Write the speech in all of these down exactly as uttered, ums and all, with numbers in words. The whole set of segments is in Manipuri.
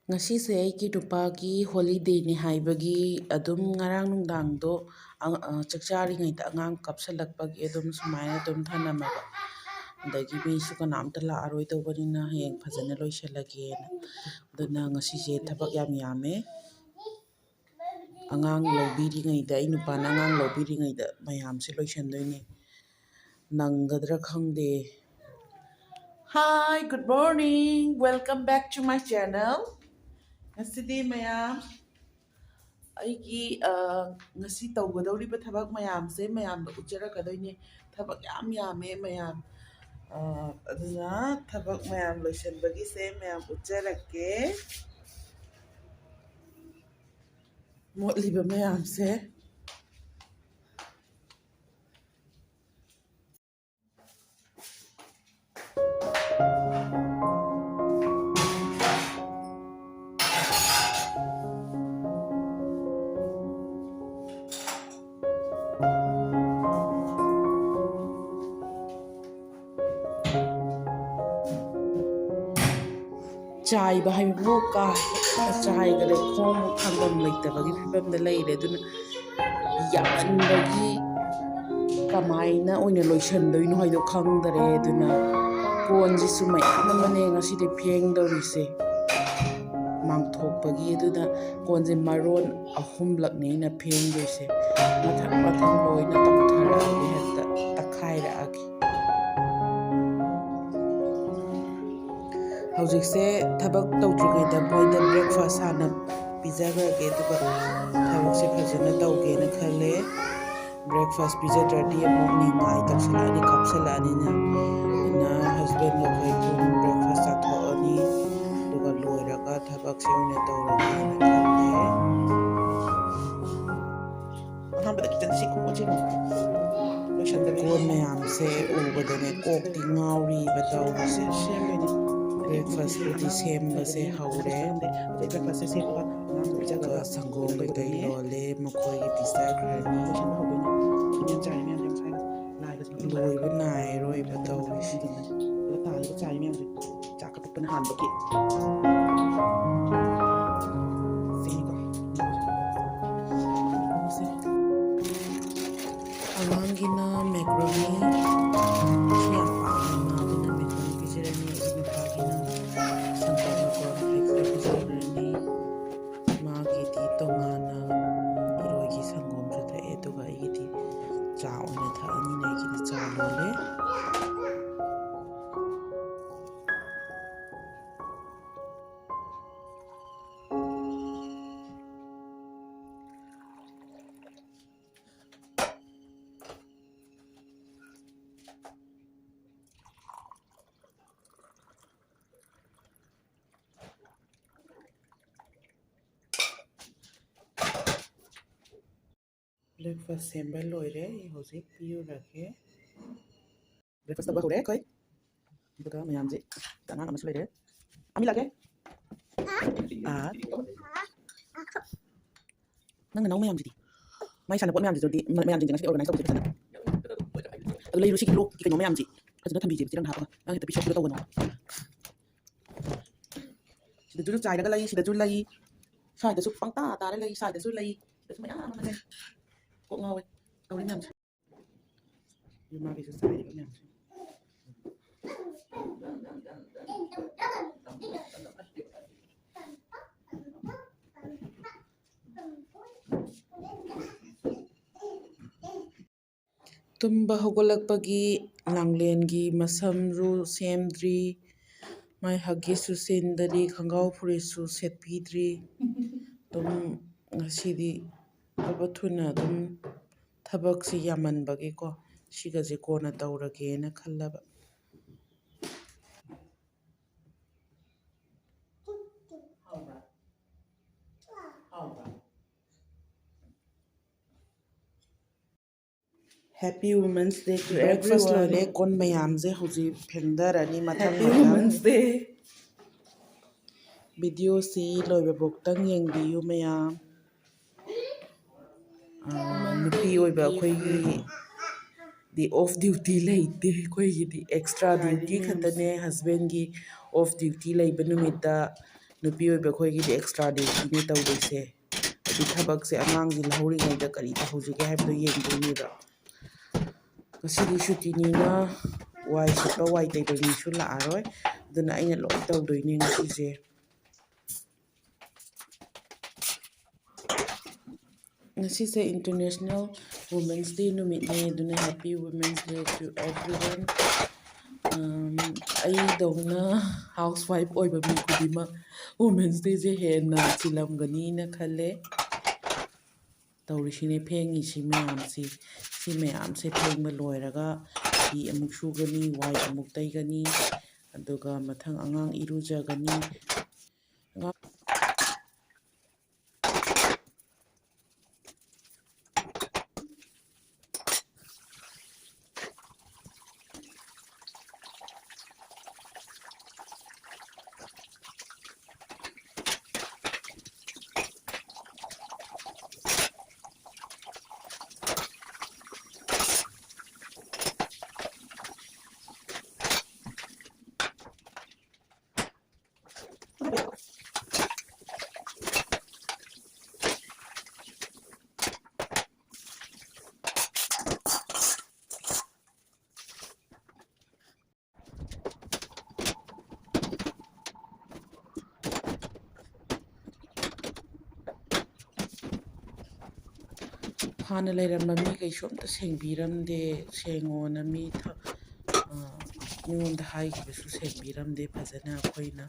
ꯉꯁꯤꯁꯦ ꯑꯩꯒꯤ ꯅꯨꯄꯥꯒꯤ ꯍꯣꯂꯤꯗꯦꯅꯤ ꯍꯥꯏꯕꯒꯤ ꯑꯗꯨꯝ ꯉꯔꯥꯡ ꯅꯨꯡꯗꯥꯡꯗꯣ, ꯑ, ꯑ, ꯆꯥꯛ ꯆꯥꯔꯤꯉꯩꯗ ꯑꯉꯥꯡ ꯀꯞꯁꯜꯂꯛꯄꯒꯤ ꯑꯗꯨꯝ ꯁꯨꯃꯥꯏꯅ ꯑꯗꯨꯝ ꯊꯅꯝꯃꯕ꯫ ꯑꯗꯒꯤ ꯃꯤꯁꯨ ꯀꯅꯥꯝꯇ ꯂꯥꯛꯑꯔꯣꯏꯗꯧꯕꯅꯤꯅ ꯍꯌꯦꯡ ꯐꯖꯅ ꯂꯣꯏꯁꯤꯜꯂꯒꯦꯅ꯫ ꯑꯗꯨꯅ ꯉꯁꯤꯁꯦ ꯊꯕꯛ ꯌꯥꯝ ꯌꯥꯝꯃꯦ꯫ ꯑꯉꯥꯡ ꯂꯧꯕꯤꯔꯤꯉꯩꯗ, ꯑꯩ ꯅꯨꯄꯥꯅ ꯑꯉꯥꯡ ꯂꯧꯕꯤꯔꯤꯉꯩꯗ ꯃꯌꯥꯝꯁꯦ ꯂꯣꯏꯁꯟꯗꯣꯏꯅꯦ꯫ ꯅꯪꯒꯗ꯭ꯔꯥ ꯈꯪꯗꯦ꯫ Hi, good morning. Welcome back to my channel. ꯉꯁꯤꯗꯤ ꯃꯌꯥꯝ ꯑꯩꯒꯤ, ꯑ, ꯉꯁꯤ ꯇꯧꯒꯗꯧꯔꯤꯕ ꯊꯕꯛ ꯃꯌꯥꯝꯁꯦ ꯃꯌꯥꯝꯗ ꯎꯠꯆꯔꯛꯀꯗꯣꯏꯅꯦ꯫ ꯊꯕꯛ ꯌꯥꯝ ꯌꯥꯝꯃꯦ ꯃꯌꯥꯝ꯫ ꯑ, ꯑꯗꯨꯅ ꯊꯕꯛ ꯃꯌꯥꯝ ꯂꯣꯏꯁꯟꯕꯒꯤꯁꯦ ꯃꯌꯥꯝ ꯎꯠꯆꯔꯛꯀꯦ꯫ ꯃꯣꯠꯂꯤꯕ ꯃꯌꯥꯝꯁꯦ꯫ ꯆꯥꯏꯕ ꯍꯥꯏꯕꯕꯨ ꯀꯥ ꯍꯦꯟꯅ ꯆꯥꯏꯈ꯭ꯔꯦ, ꯈꯣꯡ ꯊꯥꯡꯐꯝ ꯂꯩꯇꯕꯒꯤ ꯐꯤꯕꯝꯗ ꯂꯩꯔꯦ꯫ ꯑꯗꯨꯅ ꯌꯥꯝꯃꯟꯕꯒꯤ ꯀꯃꯥꯏꯅ ꯑꯣꯏꯅ ꯂꯣꯏꯁꯟꯗꯣꯏꯅꯣ ꯍꯥꯏꯗꯣ ꯈꯪꯗꯔꯦ꯫ ꯑꯗꯨꯅ ꯀꯣꯟꯁꯤꯁꯨ ꯃꯌꯥꯝ ꯑꯃꯅꯦ ꯉꯁꯤꯗꯤ ꯐꯦꯡꯗꯧꯔꯤꯁꯦ꯫ ꯃꯥꯡꯊꯣꯛꯄꯒꯤ꯫ ꯑꯗꯨꯅ ꯀꯣꯟꯁꯦ ꯃꯔꯣꯟ ꯑꯍꯨꯝꯂꯛꯅꯤ ꯑꯩꯅ ꯐꯦꯡꯗꯣꯏꯁꯦ꯫ ꯃꯊꯪ ꯃꯊꯪ ꯂꯣꯏꯅ ꯇꯧꯊꯔꯛꯑꯒꯦ, ꯍꯦꯛꯇ ꯇꯛꯈꯥꯏꯔꯛꯑꯒꯦ꯫ ꯍꯧꯖꯤꯛꯁꯦ ꯊꯕꯛ ꯇꯧꯗ꯭ꯔꯤꯉꯩꯗ ꯃꯣꯏꯗ breakfast ꯍꯥꯟꯅ ꯄꯤꯖꯈ꯭ꯔꯒꯦ, ꯑꯗꯨꯒ ꯊꯕꯛꯁꯦ ꯐꯖꯅ ꯇꯧꯒꯦꯅ ꯈꯜꯂꯦ꯫ Breakfast ꯄꯤꯖꯗ꯭ꯔꯗꯤ ꯑꯃꯨꯛ ꯅꯤꯡꯉꯥꯏ ꯇꯧꯁꯜꯂꯛꯑꯅꯤ, ꯀꯥꯞꯁꯜꯂꯛꯑꯅꯤꯅ꯫ ꯑꯗꯨꯅ husbandꯒ ꯑꯩꯈꯣꯏ ꯄꯨꯟꯅ breakfast ꯆꯥꯊꯣꯛꯑꯅꯤ, ꯑꯗꯨꯒ ꯂꯣꯏꯔꯒ ꯊꯕꯛꯁꯦ ꯑꯣꯏꯅ ꯇꯧꯔꯒꯦꯅ ꯈꯜꯂꯦ꯫ ꯑꯍꯥꯟꯕꯗ ꯈꯤꯇꯪ ꯁꯤ ꯈꯣꯡꯎꯞꯁꯦ ꯑꯃꯨꯛ ꯂꯣꯏꯁꯟꯗꯕ ꯀꯣꯟ ꯃꯌꯥꯝꯁꯦ ꯎꯕꯗꯅꯦ ꯀꯣꯛꯇꯤ ꯉꯥꯎꯔꯤꯕ ꯇꯧꯔꯤꯁꯦ꯫ ꯁꯦꯝꯗꯣꯏꯅꯦ꯫ Breakfastꯄꯨꯗꯤ ꯁꯦꯝꯕꯁꯦ ꯍꯧꯔꯦ꯫ ꯍꯧꯖꯤꯛ breakfastꯁꯦ ꯁꯦꯝꯃꯒ ꯑꯉꯥꯡꯗꯣ ꯄꯤꯖꯈ꯭ꯔꯒ ꯑꯗꯨꯒ ꯁꯪꯒꯣꯝ ꯀꯩꯀꯩ ꯂꯣꯜꯂꯦ, ꯃꯈꯣꯏꯒꯤ ꯄꯤꯖꯈ꯭ꯔꯅꯤ꯫ ꯂꯣꯏꯁꯟꯕ ꯍꯧꯗꯣꯏꯅꯦ꯫ ꯃꯌꯥꯝ ꯆꯥꯔꯤ ꯃꯌꯥꯝꯁꯦ ꯉꯁꯥꯏ ꯂꯥꯏꯒꯁꯦ ꯂꯣꯏꯕ ꯅꯥꯏꯔꯣꯏꯕ ꯇꯧꯔꯤꯁꯦ꯫ ꯑꯗꯨꯒ ꯇꯥꯔꯤꯕ ꯆꯥꯔꯤ ꯃꯌꯥꯝꯁꯦ ꯆꯥꯛ ꯀꯊꯛꯄꯅ ꯍꯥꯟꯕꯒꯤ꯫ ꯁꯤꯅꯤꯀꯣ꯫ ꯑꯉꯥꯡꯒꯤꯅ macaroni ꯁꯤ ꯌꯥꯝ ꯄꯥꯝꯃꯦ ꯃꯥ, ꯑꯗꯨꯅ macaroni ꯄꯤꯖꯔꯅꯤ꯫ ꯑꯩꯒꯤ ꯅꯨꯄꯥꯒꯤꯅ ꯁꯪꯒꯣꯝ ꯃꯀꯣꯟ ꯍꯦꯛꯇ ꯄꯤꯖꯈ꯭ꯔꯅꯤ꯫ ꯃꯥꯒꯤꯗꯤ ꯇꯣꯉꯥꯟꯅ ꯏꯔꯣꯏꯒꯤ ꯁꯪꯒꯣꯝꯁꯨ ꯊꯛꯑꯦ, ꯑꯗꯨꯒ ꯑꯩꯒꯤꯗꯤ ꯆꯥ ꯑꯣꯏꯅ ꯊꯛꯑꯅꯤꯅ ꯑꯩꯒꯤꯗꯤ ꯆꯥ ꯂꯣꯜꯂꯦ꯫ Breakfast ꯁꯦꯝꯕ ꯂꯣꯏꯔꯦ, ꯑꯩ ꯍꯧꯖꯤꯛ ꯄꯤꯔꯨꯔꯒꯦ꯫ Breakfast ꯇꯧꯕ ꯍꯧꯔꯦ ꯑꯩꯈꯣꯏ꯫ ꯑꯗꯨꯒ ꯃꯌꯥꯝꯁꯦ, ꯑꯉꯥꯡ ꯑꯃꯁꯨ ꯂꯩꯔꯦ꯫ ꯑꯃꯤ ꯂꯥꯛꯀꯦ꯫ ꯑꯥ꯫ ꯅꯪ ꯅꯅꯥꯎ ꯃꯌꯥꯝꯁꯤꯗꯤ? ꯃꯥꯏ ꯁꯥꯟꯅꯄꯣꯠ ꯃꯌꯥꯝꯁꯤꯗꯤ, ꯃ-, ꯃꯌꯥꯝꯁꯤꯡꯁꯦ ꯉꯁꯤꯗꯤ organize ꯇꯧꯕꯁꯦ ꯐꯖꯅ꯫ ꯑꯗꯨ ꯂꯩꯔꯨ, ꯁꯤꯒꯤ ꯂꯣꯛꯀꯤ ꯀꯩꯅꯣ ꯃꯌꯥꯝꯁꯤ ꯐꯖꯅ ꯊꯝꯕꯤꯁꯦ, ꯆꯦꯔꯪ ꯍꯥꯞꯄꯒ꯫ ꯅꯪ ꯍꯦꯛꯇ ꯄꯤꯊꯣꯛꯄꯤꯗꯣ ꯇꯧꯒꯅꯣ꯫ ꯁꯤꯗꯁꯨ ꯆꯥꯏꯔꯒ ꯂꯩ, ꯁꯤꯗꯁꯨ ꯂꯩ, ꯁ꯭ꯋꯥꯏꯗꯁꯨ ꯄꯪꯇꯥ ꯇꯥꯔ ꯂꯩ, ꯁ꯭ꯋꯥꯏꯗꯁꯨ ꯂꯩ, ꯁꯤꯗꯁꯨ ꯃꯌꯥꯝ ꯑꯃ ꯂꯩ꯫ ꯀꯣꯛ ꯉꯥꯎꯋꯦ ꯇꯧꯔꯤ ꯃꯌꯥꯝꯁꯦ꯫ ꯏꯃꯥꯒꯤꯁꯨ ꯆꯥꯏꯔꯤꯕ ꯃꯌꯥꯝꯁꯦ꯫ ꯇꯨꯝꯕ ꯍꯧꯒꯠꯂꯛꯄꯒꯤ ꯂꯥꯡꯂꯦꯟꯒꯤ ꯃꯁꯝꯁꯨ ꯁꯦꯝꯗ꯭ꯔꯤ, ꯃꯥꯏ ꯍꯒꯤꯁꯁꯨ ꯁꯤꯟꯗꯔꯤ, ꯈꯣꯡꯒ꯭ꯔꯥꯎ ꯐꯨꯔꯤꯠꯁꯨ ꯁꯦꯠꯄꯤꯗ꯭ꯔꯤ꯫ ꯑꯗꯨꯝ ꯉꯁꯤꯗꯤ ꯐꯕ ꯊꯨꯅ ꯑꯗꯨꯝ ꯊꯕꯛꯁꯤ ꯌꯥꯝꯃꯟꯕꯒꯤꯀꯣ, ꯁꯤꯒꯁꯦ ꯀꯣꯟꯅ ꯇꯧꯔꯒꯦꯅ ꯈꯜꯂꯕ꯫ Happy Women's Day to everyone. Breakfast ꯂꯣꯏꯔꯦ, ꯀꯣꯟ ꯃꯌꯥꯝꯁꯦ ꯍꯧꯖꯤꯛ ꯐꯦꯡꯊꯔꯅꯤ ꯃꯊꯪ Happy ꯃꯊꯪ꯫ Women's Day. Videoꯁꯤ ꯂꯣꯏꯕꯐꯥꯎꯇꯪ ꯌꯦꯡꯕꯤꯌꯨ ꯃꯌꯥꯝ꯫ ꯑꯥ, ꯅꯨꯄꯤ ꯑꯣꯏꯕ ꯑꯩꯈꯣꯏꯒꯤ ꯗꯤ off duty ꯂꯩꯇꯦ, ꯑꯩꯈꯣꯏꯒꯤꯗꯤ extra duty ꯈꯛꯇꯅꯦ꯫ Husbandꯒꯤ off duty ꯂꯩꯕ ꯅꯨꯃꯤꯠꯇ ꯅꯨꯄꯤ ꯑꯣꯏꯕ ꯑꯩꯈꯣꯏꯒꯤꯗꯤ extra dutyꯅꯦ ꯇꯧꯗꯣꯏꯁꯦ꯫ ꯍꯥꯏꯗꯤ ꯊꯕꯛꯁꯦ ꯑꯉꯥꯡꯁꯦ ꯂꯧꯍꯧꯔꯤꯉꯩꯗ ꯀꯔꯤ ꯇꯧꯍꯧꯁꯤꯒꯦ ꯍꯥꯏꯕꯗꯣ ꯌꯦꯡꯗꯣꯏꯅꯦꯕ꯫ ꯉꯁꯤꯗꯤ ꯁꯨꯇꯤꯅꯤꯅ ꯋꯥꯏ ꯁꯤꯠꯄ ꯋꯥꯏ ꯇꯩꯕ ꯃꯤꯁꯨ ꯂꯥꯛꯑꯔꯣꯏ, ꯑꯗꯨꯅ ꯑꯩꯅ ꯂꯣꯏ ꯇꯧꯗꯣꯏꯅꯦ ꯉꯁꯤꯁꯦ꯫ ꯉꯁꯤꯁꯦ International Women's Day ꯅꯨꯃꯤꯠꯅꯦ, ꯑꯗꯨꯅ Happy Women's Day to everyone. ꯑꯝ, ꯑꯩꯗꯧꯅ housewife ꯑꯣꯏꯕ ꯃꯤ ꯈꯨꯗꯤꯡꯃꯛ Women's Dayꯁꯦ ꯍꯦꯟꯅ ꯆꯤꯜꯂꯝꯒꯅꯤꯅ ꯈꯜꯂꯦ꯫ ꯇꯧꯔꯤꯁꯤꯅꯦ ꯐꯦꯡꯉꯤꯁꯤ ꯃꯌꯥꯝꯁꯤ꯫ ꯁꯤ ꯃꯌꯥꯝꯁꯦ ꯐꯦꯡꯕ ꯂꯣꯏꯔꯒ ꯐꯤ ꯑꯃꯨꯛ ꯁꯨꯒꯅꯤ, ꯋꯥꯏ ꯑꯃꯨꯛ ꯇꯩꯒꯅꯤ, ꯑꯗꯨꯒ ꯃꯊꯪ ꯑꯉꯥꯡ ꯏꯔꯨꯖꯒꯅꯤ꯫ ꯑꯉꯥꯡ ꯍꯥꯟꯅ ꯂꯩꯔꯝꯕ ꯃꯤꯈꯩꯁꯨ ꯑꯝꯇ ꯁꯦꯡꯕꯤꯔꯝꯗꯦ, ꯁꯦꯡꯉꯣꯅ ꯃꯤ ꯊ-, ꯑ, ꯃꯤꯉꯣꯟꯗ ꯍꯥꯏꯈꯤꯕꯁꯨ ꯁꯦꯡꯕꯤꯔꯝꯗꯦ ꯐꯖꯅ꯫ ꯑꯩꯈꯣꯏꯅ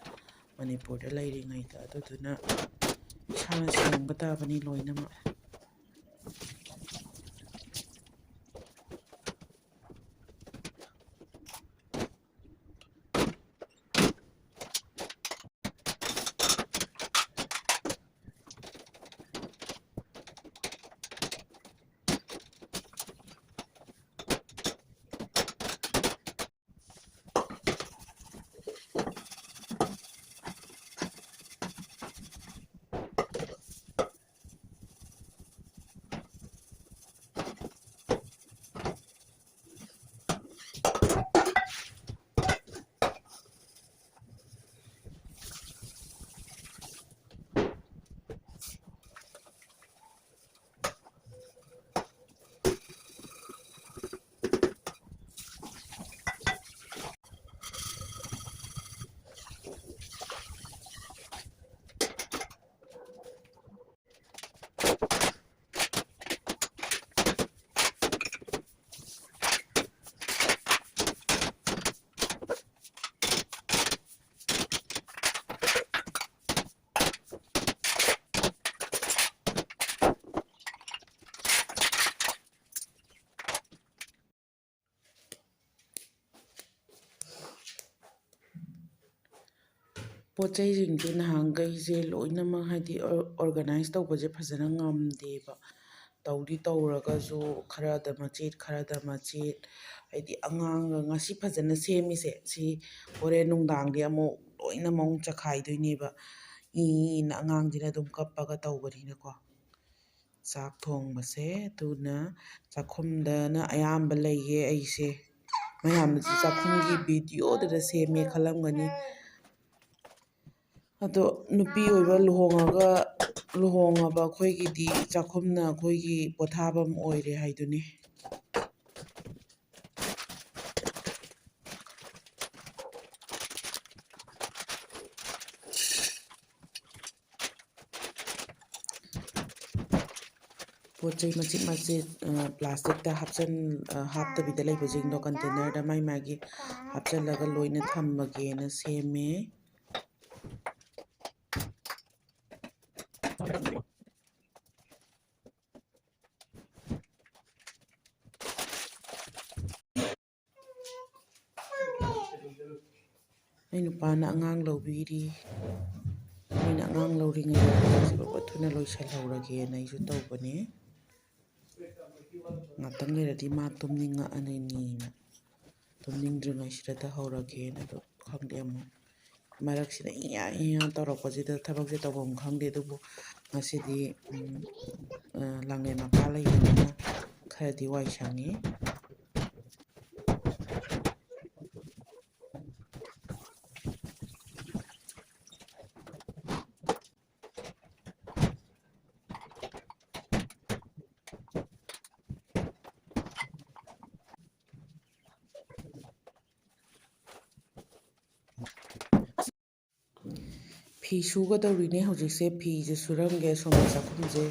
ꯃꯅꯤꯄꯨꯔꯗ ꯂꯩꯔꯤꯉꯩꯗ꯫ ꯑꯗꯨꯗꯨꯅ ꯏꯁꯥꯅ ꯁꯦꯡꯕ ꯇꯥꯕꯅꯤ ꯂꯣꯏꯅꯃꯛ꯫ ꯄꯣꯠ ꯆꯩꯁꯤꯡꯁꯦ ꯅꯍꯥꯟꯈꯩꯁꯦ ꯂꯣꯏꯅꯃꯛ, ꯍꯥꯏꯗꯤ, ꯑꯣꯔ-, organize ꯇꯧꯕꯁꯦ ꯐꯖꯅ ꯉꯝꯗꯦꯕ꯫ ꯇꯧꯗꯤ ꯇꯧꯔꯒꯁꯨ ꯈꯔꯗ ꯃꯆꯦꯠ, ꯈꯔꯗ ꯃꯆꯦꯠ, ꯍꯥꯏꯗꯤ, ꯑꯉꯥꯡꯒ ꯉꯁꯤ ꯐꯖꯅ ꯁꯦꯝꯃꯤꯁꯦ, ꯁꯤ ꯍꯣꯔꯦꯟ ꯅꯨꯡꯗꯥꯡꯗꯤ ꯑꯃꯨꯛ ꯂꯣꯏꯅ ꯃꯑꯣꯡ ꯆꯈꯥꯏꯗꯣꯏꯅꯦꯕ꯫ ꯏꯅ ꯑꯉꯥꯡꯁꯤꯅ ꯑꯗꯨꯝ ꯀꯞꯄꯒ ꯇꯧꯕꯅꯤꯅꯀꯣ꯫ ꯆꯥꯛ ꯊꯣꯡꯕꯁꯦ ꯑꯗꯨꯅ ꯆꯥꯛꯈꯨꯝꯗꯅ ꯑꯌꯥꯝꯕ ꯂꯩꯌꯦ ꯑꯩꯁꯦ꯫ ꯃꯌꯥꯝꯅꯁꯨ ꯆꯥꯛꯈꯨꯝꯒꯤ videoꯗꯨꯗ ꯁꯦꯝꯃꯦ ꯈꯜꯂꯝꯒꯅꯤ꯫ ꯑꯗꯣ ꯅꯨꯄꯤ ꯑꯣꯏꯕ, ꯂꯨꯍꯣꯡꯉꯒ, ꯂꯨꯍꯣꯡꯉꯕ ꯑꯩꯈꯣꯏꯒꯤꯗꯤ ꯆꯥꯛꯈꯨꯝꯅ ꯑꯩꯈꯣꯏꯒꯤ ꯄꯣꯊꯥꯐꯝ ꯑꯣꯏꯔꯦ ꯍꯥꯏꯗꯨꯅꯤ꯫ ꯄꯣꯠ ꯆꯩ ꯃꯆꯤꯠ ꯃꯆꯤꯠ, ꯑ, plastic ꯇ ꯍꯥꯞꯆꯟ-, ꯑ, ꯍꯥꯞꯇꯕꯤꯗ ꯂꯩꯕꯁꯤꯡꯗꯣ container ꯗ ꯃꯥꯏ ꯃꯥꯒꯤ ꯍꯥꯞꯆꯜꯂꯒ ꯂꯣꯏꯅ ꯊꯝꯃꯒꯦꯅ ꯁꯦꯝꯃꯦ꯫ ꯑꯩ ꯅꯨꯄꯥꯅ ꯑꯉꯥꯡ ꯂꯧꯕꯤꯔꯤ꯫ ꯑꯩꯅ ꯑꯉꯥꯡ ꯂꯧꯔꯤꯉꯩꯗ ꯊꯕꯛꯁꯦ ꯊꯨꯅ ꯂꯣꯏꯁꯤꯜꯍꯧꯔꯒꯦꯅ ꯑꯩꯁꯨ ꯇꯧꯕꯅꯦ꯫ ꯉꯥꯛꯇꯪ ꯂꯩꯔꯗꯤ ꯃꯥ ꯇꯨꯝꯅꯤꯡꯉꯛꯑꯅꯤꯅ꯫ ꯇꯨꯝꯅꯤꯡꯗ꯭ꯔꯤꯉꯩꯁꯤꯗ ꯇꯧꯍꯧꯔꯒꯦꯅ꯫ ꯑꯗꯣ ꯈꯪꯗꯦ, ꯑꯃꯨꯛ ꯃꯔꯛꯁꯤꯗ ꯏꯌꯥ ꯏꯌꯥ ꯇꯧꯔꯛꯄꯁꯤꯗ ꯊꯕꯛꯁꯦ ꯇꯧꯐꯝ ꯈꯪꯗꯦ꯫ ꯑꯗꯨꯕꯨ ꯉꯁꯤꯗꯤ, ꯎꯝ, ꯑ, ꯂꯥꯡꯂꯦꯟ ꯃꯄꯥ ꯂꯩꯕꯅꯤꯅ ꯈꯔꯗꯤ ꯋꯥꯏ ꯁꯪꯉꯤ꯫ ꯐꯤ ꯁꯨꯒꯗꯧꯔꯤꯅꯦ ꯍꯧꯖꯤꯛꯁꯦ꯫ ꯐꯤꯁꯦ ꯁꯨꯔꯝꯒꯦ꯫ ꯁꯣꯝꯗ ꯆꯥꯛꯈꯨꯝꯁꯦ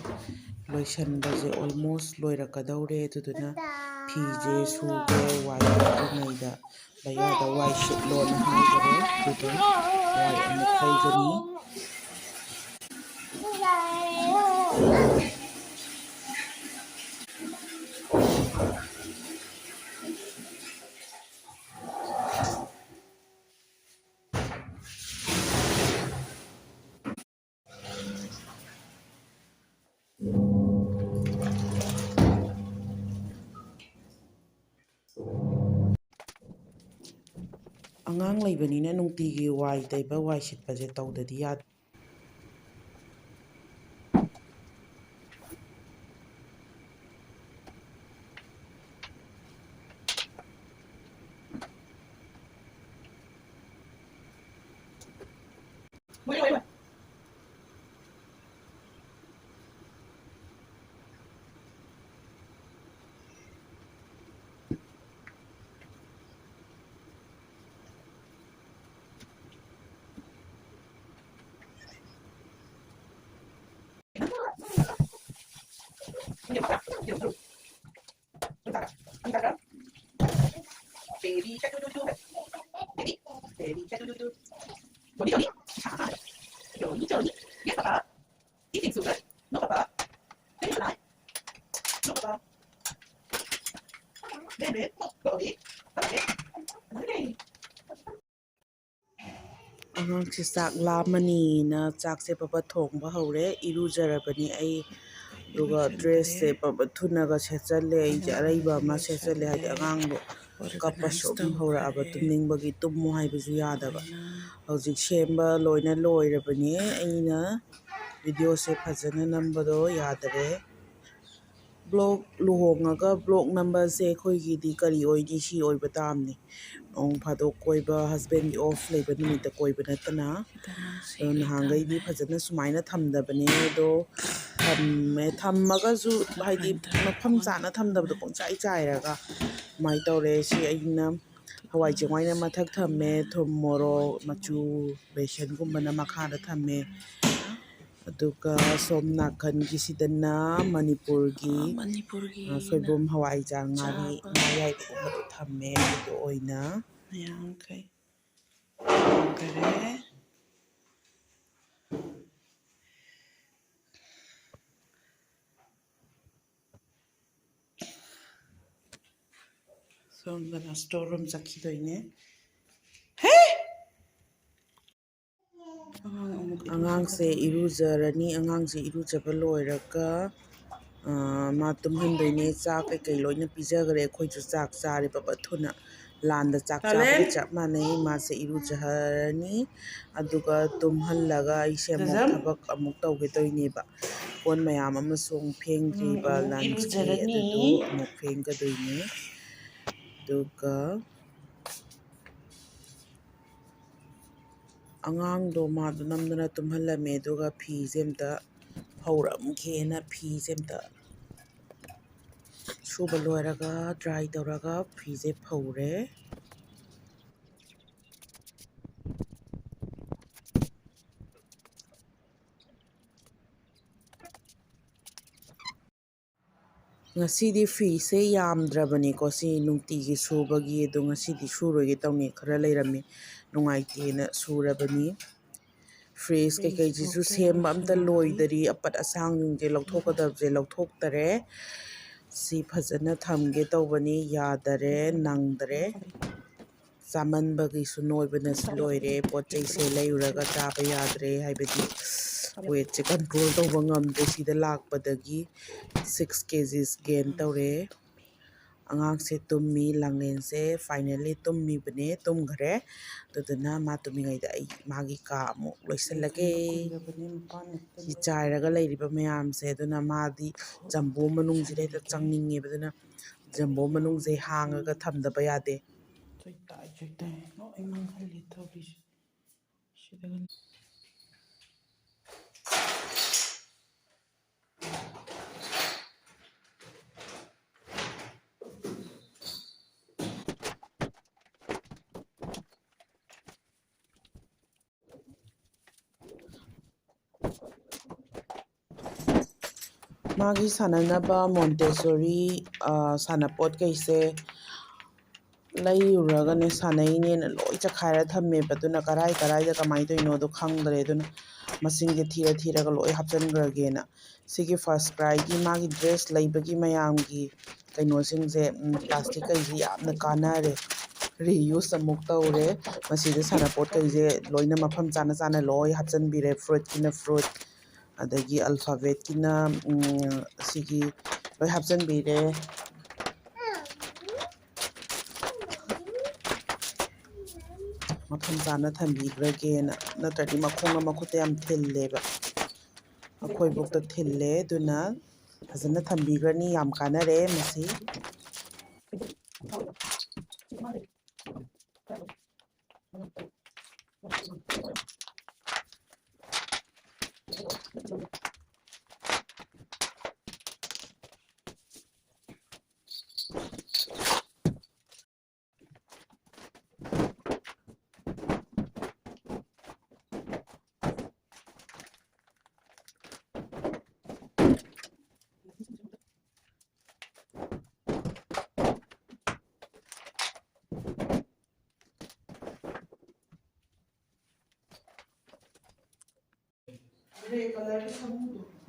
ꯂꯣꯏꯁꯟꯕꯁꯦ almost ꯂꯣꯏꯔꯛꯀꯗꯧꯔꯦ꯫ ꯑꯗꯨꯗꯨꯅ ꯐꯤꯁꯦ ꯁꯨꯒꯦ꯫ ꯋꯥꯏ ꯇꯩꯗ꯭ꯔꯤꯉꯩꯗ ꯕꯌꯥꯗ ꯋꯥꯏ ꯁꯤꯠꯂꯣꯅ ꯍꯥꯏꯈꯔꯦ꯫ ꯑꯗꯨꯗꯣ ꯋꯥꯏ ꯑꯃꯨꯛ ꯇꯩꯒꯅꯤ꯫ ꯑꯉꯥꯡ ꯂꯩꯕꯅꯤꯅ ꯅꯨꯡꯇꯤꯒꯤ ꯋꯥꯏ ꯇꯩꯕ, ꯋꯥꯏ ꯁꯤꯠꯄꯁꯦ ꯇꯧꯗꯗꯤ ꯌꯥꯗꯦ꯫ ꯌꯦꯡꯉꯨꯗ꯭ꯔꯥ? ꯌꯦꯡꯉꯨꯗ꯭ꯔꯣ? ꯌꯦꯡꯉꯨꯗ꯭ꯔꯥ? ꯌꯦꯡꯉꯨꯗ꯭ꯔꯥ? Baby shark ꯗꯨ ꯗꯨ ꯗꯨ. Baby, baby shark ꯗꯨ ꯗꯨ ꯗꯨ. ꯖꯣꯅꯤ, ꯖꯣꯅꯤ. ꯏꯁꯥ ꯃꯈꯥꯗ. ꯖꯣꯅꯤ, ꯖꯣꯅꯤ. Yes, papa. Eating sugar. No, papa. Thanks a lot. No, papa. Baby, Joni. Okay. ꯑꯉꯥꯡꯁꯦ ꯆꯥꯛ ꯂꯥꯝꯃꯅꯤꯅ ꯆꯥꯛꯁꯦ ꯄꯕꯠ ꯊꯣꯡꯕ ꯍꯧꯔꯦ꯫ ꯏꯔꯨꯖꯔꯕꯅꯤ ꯑꯩ, ꯑꯗꯨꯒ ꯗ꯭ꯔꯦꯁꯁꯦ ꯄꯕꯠ ꯊꯨꯅꯒ ꯁꯦꯠꯆꯜꯂꯦ꯫ ꯑꯩꯁꯦ ꯑꯔꯩꯕ ꯑꯃ ꯁꯦꯠꯆꯜꯂꯦ, ꯍꯥꯏꯗꯤ ꯑꯉꯥꯡꯗꯣ ꯀꯞꯄꯁꯨ ꯑꯗꯨꯝ ꯍꯧꯔꯛꯑꯕ, ꯇꯨꯝꯅꯤꯡꯕꯒꯤ ꯇꯨꯝꯃꯣ ꯍꯥꯏꯕꯁꯨ ꯌꯥꯗꯕ꯫ ꯍꯧꯖꯤꯛ ꯁꯦꯝꯕ ꯂꯣꯏꯅ ꯂꯣꯏꯔꯕꯅꯦ꯫ ꯑꯩꯅ ꯚꯤꯗꯤꯑꯣꯁꯦ ꯐꯖꯅ ꯅꯝꯕꯗꯣ ꯌꯥꯗꯔꯦ꯫ ꯕ꯭ꯂꯣꯛ ꯂꯨꯍꯣꯡꯉꯒ ꯕ꯭ꯂꯣꯛ ꯅꯝꯕꯁꯦ ꯑꯩꯈꯣꯏꯒꯤꯗꯤ ꯀꯔꯤ ꯑꯣꯏꯅꯤ? ꯁꯤ ꯑꯣꯏꯕ ꯇꯥꯕꯅꯤ꯫ ꯅꯣꯡ ꯐꯥꯗꯣꯛ ꯀꯣꯏꯕ, ꯍꯁꯕꯦꯟꯒꯤ ꯑꯣꯐ ꯂꯩꯕ ꯅꯨꯃꯤꯠꯇ ꯀꯣꯏꯕ ꯅꯠꯇꯅ꯫ ꯑꯗꯣ ꯅꯍꯥꯟꯈꯩꯗꯤ ꯐꯖꯅ ꯁꯨꯃꯥꯏꯅ ꯊꯝꯗꯕꯅꯦ, ꯑꯗꯣ ꯊꯝꯃꯦ꯫ ꯊꯝꯃꯒꯁꯨ ꯍꯥꯏꯗꯤ ꯃꯐꯝ ꯆꯥꯅ ꯊꯝꯗꯕꯗꯣ, ꯄꯨꯡꯆꯥꯏ ꯆꯥꯏꯔꯒ ꯑꯗꯨꯃꯥꯏꯅ ꯇꯧꯔꯦ꯫ ꯁꯤ ꯑꯩꯅ ꯍꯋꯥꯏ ꯆꯦꯡꯋꯥꯏꯅ ꯃꯊꯛ ꯊꯝꯃꯦ, ꯊꯨꯝ, ꯃꯣꯔꯣꯛ, ꯃꯆꯨ, ꯕꯦꯁꯟꯒꯨꯝꯕꯅ ꯃꯈꯥꯗ ꯊꯝꯃꯦ꯫ ꯑꯗꯨꯒ ꯁꯣꯝ ꯅꯥꯀꯟꯒꯤꯁꯤꯗꯅ ꯃꯅꯤꯄꯨꯔꯒꯤ, ꯃꯅꯤꯄꯨꯔꯒꯤ ꯑ, ꯁꯣꯏꯕꯨꯝ, ꯍꯋꯥꯏꯖꯥꯔ, ꯉꯥꯔꯤ, ꯆꯥꯕ꯫ ꯉꯥ ꯑꯌꯥꯏꯕꯒꯨꯝꯕꯗꯣ ꯊꯝꯃꯦ꯫ ꯑꯗꯨ ꯑꯣꯏꯅ ꯃꯌꯥꯝꯈꯩ ꯊꯝꯈꯔꯦ꯫ ꯁꯣꯝꯗꯅ ꯁ꯭ꯇꯣꯔ ꯔꯨꯝ ꯆꯠꯈꯤꯗꯣꯏꯅꯦ꯫ ꯍꯦ! ꯑꯉꯥꯡꯁꯦ ꯏꯔꯨꯖꯔꯅꯤ꯫ ꯑꯉꯥꯡꯁꯦ ꯏꯔꯨꯖꯕ ꯂꯣꯏꯔꯒ, ꯑ, ꯃꯥ ꯇꯨꯝꯍꯟꯗꯣꯏꯅꯦ꯫ ꯆꯥꯛ ꯀꯩꯀꯩ ꯂꯣꯏꯅ ꯄꯤꯖꯈ꯭ꯔꯦ꯫ ꯑꯩꯈꯣꯏꯁꯨ ꯆꯥꯛ ꯆꯥꯔꯦ ꯄꯕꯠ ꯊꯨꯅ꯫ ꯂꯥꯟꯗ ꯆꯥꯛ ꯆꯥꯕꯒ ꯆꯞ ꯃꯥꯟꯅꯩ꯫ ꯃꯥꯁꯦ ꯏꯔꯨꯖꯔꯅꯤ꯫ ꯑꯗꯨꯒ ꯇꯨꯝꯍꯜꯂꯒ ꯑꯩꯁꯦ ꯑꯃꯨꯛ ꯊꯕꯛ ꯑꯃꯨꯛ ꯇꯧꯒꯦ ꯇꯧꯔꯤꯅꯦꯕ꯫ ꯀꯣꯟ ꯃꯌꯥꯝ ꯑꯃꯁꯨ ꯑꯃꯨꯛ ꯐꯦꯡꯗ꯭ꯔꯤꯕ, ꯂꯟꯁꯀꯤ, ꯑꯗꯨꯗꯨ ꯑꯃꯨꯛ ꯐꯦꯡꯒꯗꯣꯏꯅꯤ꯫ ꯑꯗꯨꯒ ꯑꯉꯥꯡꯗꯣ ꯃꯥꯗꯣ ꯅꯝꯗꯅ ꯇꯨꯝꯍꯜꯂꯝꯃꯦ꯫ ꯑꯗꯨꯒ ꯐꯤꯁꯦ ꯑꯝꯇ ꯐꯧꯔꯝꯒꯦꯅ ꯐꯤꯁꯦ ꯑꯝꯇ ꯁꯨꯕ ꯂꯣꯏꯔꯒ ꯗ꯭ꯔꯥꯏ ꯇꯧꯔꯒ ꯐꯤꯁꯦ ꯐꯧꯔꯦ꯫ ꯉꯁꯤꯗꯤ ꯐꯤꯁꯦ ꯌꯥꯝꯗ꯭ꯔꯕꯅꯤꯀꯣ, ꯁꯤ ꯅꯨꯡꯇꯤꯒꯤ ꯁꯨꯕꯒꯤ, ꯑꯗꯣ ꯉꯁꯤꯗꯤ ꯁꯨꯔꯣꯏꯒꯦ ꯇꯧꯅꯤ, ꯈꯔ ꯂꯩꯔꯝꯃꯤ, ꯅꯨꯡꯉꯥꯏꯇꯦꯅ ꯁꯨꯔꯕꯅꯤ꯫ ꯐ꯭ꯔꯤꯖ ꯀꯩꯀꯩꯁꯤꯁꯨ ꯁꯦꯝꯕ ꯑꯝꯇ ꯂꯣꯏꯗꯔꯤ, ꯑꯄꯠ ꯑꯁꯥꯡꯁꯤꯡꯁꯦ ꯂꯧꯊꯣꯛꯀꯗꯕꯁꯦ ꯂꯧꯊꯣꯛꯇꯔꯦ꯫ ꯁꯤ ꯐꯖꯅ ꯊꯝꯒꯦ ꯇꯧꯕꯅꯤ, ꯌꯥꯗꯔꯦ, ꯅꯪꯗꯔꯦ꯫ ꯆꯥꯃꯟꯕꯒꯤꯁꯨ ꯅꯣꯏꯕꯅꯁꯨ ꯂꯣꯏꯔꯦ꯫ ꯄꯣꯠ ꯆꯩꯁꯦ ꯂꯩꯔꯨꯔꯒ ꯆꯥꯕ ꯌꯥꯗ꯭ꯔꯦ, ꯍꯥꯏꯕꯗꯤ ꯋꯦꯠꯁꯦ ꯀꯟꯇ꯭ꯔꯣꯜ ꯇꯧꯕ ꯉꯝꯗ꯭ꯔꯦ꯫ ꯁꯤꯗ ꯂꯥꯛꯄꯗꯒꯤ ꯁꯤꯛꯁ ꯀꯦ ꯖꯤꯁ ꯒꯦꯟ ꯇꯧꯔꯦ꯫ ꯑꯉꯥꯡꯁꯦ ꯇꯨꯝꯃꯤ, ꯂꯥꯡꯂꯦꯟꯁꯦ ꯐꯥꯏꯅꯦꯜꯂꯤ ꯇꯨꯝꯃꯤꯕꯅꯦ, ꯇꯨꯝꯈ꯭ꯔꯦ꯫ ꯑꯗꯨꯗꯨꯅ ꯃꯥ ꯇꯨꯝꯃꯤꯉꯩꯗ ꯑꯩ ꯃꯥꯒꯤ ꯀꯥ ꯑꯃꯨꯛ ꯂꯣꯏꯁꯤꯜꯂꯒꯦ꯫ ꯁꯤ ꯆꯥꯏꯔꯒ ꯂꯩꯔꯤꯕ ꯃꯌꯥꯝꯁꯦ, ꯑꯗꯨꯅ ꯃꯥꯗꯤ ꯖꯝꯕꯣ ꯃꯅꯨꯡꯁꯤꯗ ꯍꯦꯛꯇ ꯆꯪꯅꯤꯡꯉꯦꯕ, ꯑꯗꯨꯅ ꯖꯝꯕꯣ ꯃꯅꯨꯡꯁꯦ ꯍꯥꯡꯉꯒ ꯊꯝꯗꯕ ꯌꯥꯗꯦ꯫ ꯆꯣꯏꯇꯥꯏ ꯆꯣꯏꯇꯥꯏ ꯂꯣꯏ ꯃꯥꯡꯍꯜꯂꯦ ꯇꯧꯔꯤꯁꯦ꯫ ꯁꯤꯗꯒ ꯃꯥꯒꯤ ꯁꯥꯟꯅꯅꯕ ꯃꯣꯟꯇꯦꯁꯣꯔꯤ, ꯑ, ꯁꯥꯟꯅꯄꯣꯠ ꯀꯩꯁꯦ ꯂꯩꯔꯨꯔꯒꯅꯦ ꯁꯥꯟꯅꯩꯅꯦꯅ ꯂꯣꯏ ꯆꯈꯥꯏꯔ ꯊꯝꯃꯦꯕ꯫ ꯑꯗꯨꯅ ꯀꯔꯥꯏ ꯀꯔꯥꯏꯗ ꯀꯃꯥꯏꯅ ꯇꯧꯔꯤꯅꯣꯗꯣ ꯈꯪꯗ꯭ꯔꯦ꯫ ꯑꯗꯨꯅ ꯃꯁꯤꯡꯁꯦ ꯊꯤꯔ ꯊꯤꯔꯒ ꯂꯣꯏ ꯍꯥꯞꯆꯤꯟꯈ꯭ꯔꯒꯦꯅ꯫ ꯁꯤꯒꯤ ꯐꯥꯔꯁ ꯀ꯭ꯔꯥꯏꯒꯤ ꯃꯥꯒꯤ ꯗ꯭ꯔꯦꯁ ꯂꯩꯕꯒꯤ ꯃꯌꯥꯝꯒꯤ ꯀꯩꯅꯣꯁꯤꯡꯁꯦ, ꯎꯝ, ꯄ꯭ꯂꯥꯁꯇꯤꯛ ꯀꯩꯁꯤ ꯌꯥꯝꯅ ꯀꯥꯟꯅꯔꯦ꯫ ꯔꯤꯌꯨꯁ ꯑꯃꯨꯛ ꯇꯧꯔꯦ꯫ ꯃꯁꯤꯗ ꯁꯥꯟꯅꯄꯣꯠ ꯀꯩꯁꯦ ꯂꯣꯏꯅ ꯃꯐꯝ ꯆꯥꯅ ꯆꯥꯅ ꯂꯣꯏ ꯍꯥꯞꯆꯤꯟꯕꯤꯔꯦ꯫ ꯐ꯭ꯔꯨꯏꯠꯀꯤꯅ ꯐ꯭ꯔꯨꯏꯠ, ꯑꯗꯒꯤ ꯑꯜꯐꯥꯕꯦꯠꯀꯤꯅ, ꯎꯝ, ꯁꯤꯒꯤ ꯂꯣꯏ ꯍꯥꯞꯆꯤꯟꯕꯤꯔꯦ꯫ ꯃꯐꯝ ꯆꯥꯅ ꯊꯝꯕꯤꯈ꯭ꯔꯒꯦꯅ, ꯅꯠꯇ꯭ꯔꯗꯤ ꯃꯈꯣꯡꯅ ꯃꯈꯨꯠꯇ ꯌꯥꯝ ꯊꯤꯜꯂꯦꯕ꯫ ꯑꯩꯈꯣꯏꯕꯨꯛꯇ ꯊꯤꯜꯂꯦ, ꯑꯗꯨꯅ ꯐꯖꯅ ꯊꯝꯕꯤꯈ꯭ꯔꯅꯤ꯫ ꯌꯥꯝ ꯀꯥꯟꯅꯔꯦ ꯃꯁꯤ꯫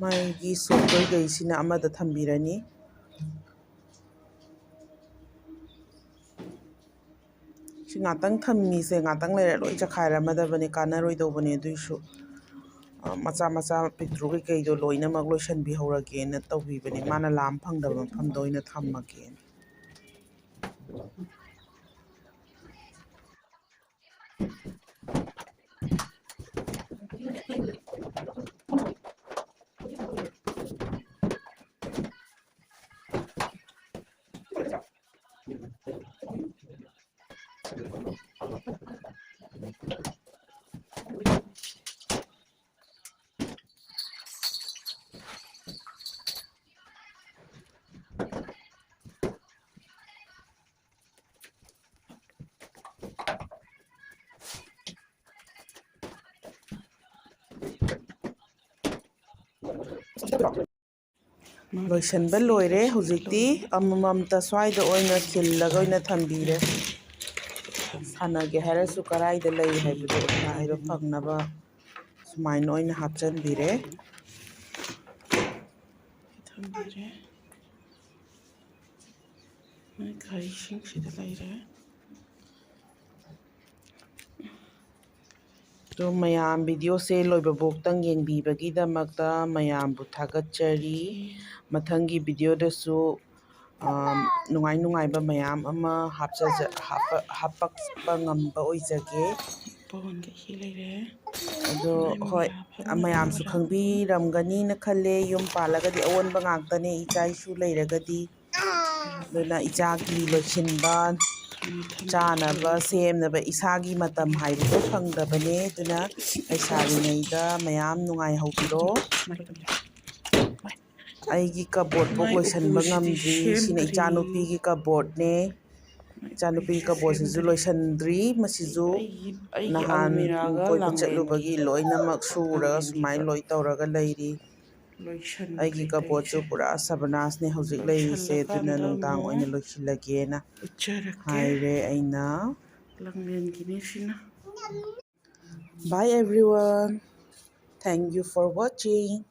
ꯃꯥꯒꯤ ꯁꯣꯛꯇꯣꯏꯈꯩꯁꯤꯅ ꯑꯃꯗ ꯊꯝꯕꯤꯔꯅꯤ꯫ ꯁꯤ ꯉꯥꯛꯇꯪ ꯊꯝꯃꯤꯁꯦ, ꯉꯥꯛꯇꯪ ꯂꯩꯔ ꯂꯣꯏ ꯆꯈꯥꯏꯔꯝꯃꯗꯕꯅꯦ, ꯀꯥꯟꯅꯔꯣꯏꯗꯧꯕꯅꯦ꯫ ꯑꯗꯨꯏꯁꯨ, ꯑ, ꯃꯆꯥ ꯃꯆꯥ ꯄꯤꯛꯇ꯭ꯔꯨ ꯀꯩꯀꯩꯗꯣ ꯂꯣꯏꯅꯃꯛ ꯂꯣꯏꯁꯟꯕꯤꯍꯧꯔꯒꯦꯅ ꯇꯧꯕꯤꯕꯅꯦ꯫ ꯃꯥꯅ ꯂꯥꯝ ꯐꯪꯗꯕ ꯃꯐꯝꯗ ꯑꯣꯏꯅ ꯊꯝꯃꯒꯦꯅ꯫ ꯂꯣꯏꯁꯟꯕ ꯂꯣꯏꯔꯦ꯫ ꯍꯧꯖꯤꯛꯇꯤ ꯑꯃꯃꯝꯇ ꯁ꯭ꯋꯥꯏꯗ ꯑꯣꯏꯅ ꯈꯤꯜꯂꯒ ꯑꯣꯏꯅ ꯊꯝꯕꯤꯔꯦ꯫ ꯁꯥꯟꯅꯒꯦ ꯍꯥꯏꯔꯁꯨ ꯀꯔꯥꯏꯗ ꯂꯩ ꯍꯥꯏꯕꯗꯣ ꯍꯥꯏꯕ ꯐꯪꯅꯕ ꯁꯨꯃꯥꯏꯅ ꯑꯣꯏꯅ ꯍꯥꯞꯆꯤꯟꯕꯤꯔꯦ꯫ ꯊꯝꯕꯤꯔꯦ꯫ ꯃꯣꯏ ꯒꯥꯔꯤꯁꯤꯡꯁꯤꯗ ꯂꯩꯔꯦ꯫ ꯑꯗꯣ ꯃꯌꯥꯝ ꯚꯤꯗꯤꯑꯣꯁꯦ ꯂꯣꯏꯕꯐꯥꯎꯇꯪ ꯌꯦꯡꯕꯤꯕꯒꯤꯗꯃꯛꯇ ꯃꯌꯥꯝꯕꯨ ꯊꯥꯒꯠꯆꯔꯤ꯫ ꯃꯊꯪꯒꯤ ꯚꯤꯗꯤꯑꯣꯗꯁꯨ, ꯑ, ꯅꯨꯡꯉꯥꯏ ꯅꯨꯡꯉꯥꯏꯕ ꯃꯌꯥꯝ ꯑꯃ ꯍꯥꯞꯆꯖ-, ꯍꯥꯞꯄ-, ꯍꯥꯞꯄꯛꯄ ꯉꯝꯕ ꯑꯣꯏꯖꯒꯦ꯫ ꯄꯣꯟꯒ ꯁꯤ ꯂꯩꯔꯦ꯫ ꯑꯗꯣ ꯃꯥꯏ ꯍꯣꯏ, ꯃꯌꯥꯝ ꯐꯝꯃꯤ ꯃꯌꯥꯝꯁꯨ ꯐꯝꯃꯤ꯫ ꯈꯪꯕꯤꯔꯝꯒꯅꯤꯅ ꯈꯜꯂꯦ, ꯌꯨꯝ ꯄꯥꯜꯂꯒꯗꯤ ꯑꯑꯣꯟꯕ ꯉꯥꯛꯇꯅꯦ, ꯏꯆꯥ ꯏꯁꯨ ꯂꯩꯔꯒꯗꯤ꯫ ꯑꯗꯨꯅ ꯏꯆꯥꯒꯤ ꯂꯣꯏꯁꯤꯟꯕ, ꯆꯥꯅꯕ ꯁꯦꯝꯅꯕ ꯏꯁꯥꯒꯤ ꯃꯇꯝ ꯍꯥꯏꯕꯗꯣ ꯐꯪꯗꯕꯅꯦ꯫ ꯑꯗꯨꯅ ꯂꯩꯁꯥꯔꯤꯉꯩꯗ ꯃꯌꯥꯝ ꯅꯨꯡꯉꯥꯏꯍꯧꯕꯤꯔꯣ꯫ ꯑꯩꯒꯤ ꯀꯕꯣꯔꯗ ꯐꯥꯎ ꯂꯣꯏꯁꯤꯟꯕ ꯉꯝꯗ꯭ꯔꯤ꯫ ꯁꯤꯅ ꯏꯆꯥꯅꯨꯄꯤꯒꯤ ꯀꯕꯣꯔꯗꯅꯦ꯫ ꯏꯆꯥꯅꯨꯄꯤꯒꯤ ꯀꯕꯣꯔꯗꯁꯤꯁꯨ ꯂꯣꯏꯁꯤꯟꯗ꯭ꯔꯤ꯫ ꯃꯁꯤꯁꯨ ꯅꯍꯥꯟ ꯀꯣꯏꯕ ꯆꯠꯂꯨꯕꯒꯤ ꯂꯣꯏꯅꯃꯛ ꯁꯨꯔꯒ ꯁꯨꯃꯥꯏꯅ ꯂꯣꯏ ꯇꯧꯔꯒ ꯂꯩꯔꯤ꯫ ꯑꯩꯒꯤ ꯀꯕꯣꯔꯗꯁꯨ ꯄꯨꯔꯥ ꯁꯕꯅꯥꯁꯅꯦ ꯍꯧꯖꯤꯛ ꯂꯩꯔꯤꯁꯦ, ꯑꯗꯨꯅ ꯅꯨꯡꯗꯥꯡ ꯑꯣꯏꯅ ꯂꯣꯏꯁꯤꯜꯂꯒꯦꯅ ꯍꯥꯏꯔꯦ ꯑꯩꯅ꯫ ꯂꯥꯡꯂꯦꯟꯒꯤꯅꯤ ꯁꯤꯅ꯫ Bye everyone. Thank you for watching.